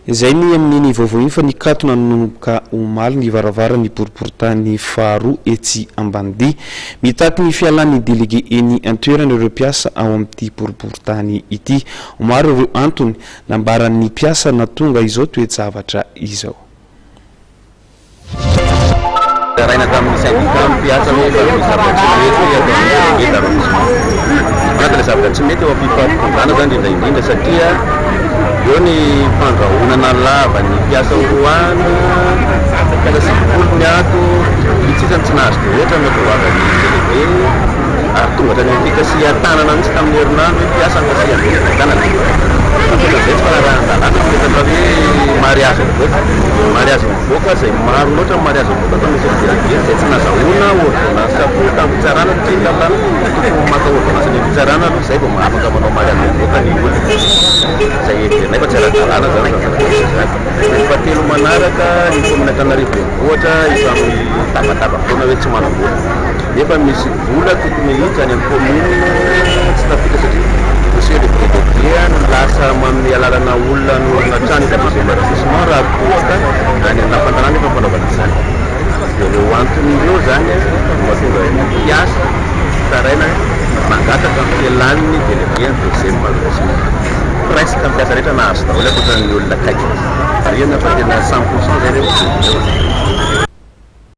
Izay ny amin'iny vaovao iny fa nikatona nanomboka omaly ny varavaran'ny boriborintany faharoa etsy Ambanidia. Mitaky ny fialan'ny delege eny an-toerana ireo mpiasa ao amin'ity boriborintany ity. Maro ireo antony nambaran'ny mpiasa nahatonga izao toe-javatra izao. Nitaraina tamin'ny syndicat ny mpiasa hoe efa misy zavatra tsy mety ato amin'ny délégué d'arrondissement. Anatin'ilay zavatra tsy mety eo am-pifampitondrana izany indrindra indrindra satria eo ny fandrahonana lava ny mpiasa horoahana, mpiasa 90 ny ato, vitsy sisa no tsy nahazo loatra ny voavan'ny délégué ary tonga hatrany amin'ny fikasihan-tanana mihitsy tamin'ny herinandro hoe mpiasa nokasihan'ny délégué tanana. Ankoatran'izay tsy fanarahan-dalàna ny resaka hoe mariazy mivoaka. Mariazy mivoaka izay maro loatra ny mariazy mivoaka tao amin'ny délégué izay tsy nazahoana ordonnance koa tamin'ny fitsarana satria ny lalàna tokony maka ordonnance any amin'ny fitsarana aloha izay vao afaka manao mariazy mivoaka ny olona. Izay heverinay fa tsy ara-dalàna izany izany zavatra misy izany. Ny fahatelo manaraka, ny kaominina Antananarivo Renivohitra efa mitabataba foana hoe tsy manam-bola. Nefa misy vola tokony hiditra any amin'ny kaominina tsy tafiditra satria monsieur le délégué no lasa manome alalana olona hanorina trano eto deuxième arrondissement raha toa ka any amin'ny lapantanàna efa fanaovana izany. Dia ireo antony ireo izany no mahatonga ny mpiasa mitaraina mangataka ny fialan'ny délégué ny deuxième arrondissement. Presque ny mpiasa rehetra nahazo daholo ankoatran'ny olona akaiky. Marihina fa tena 100% zay ireo.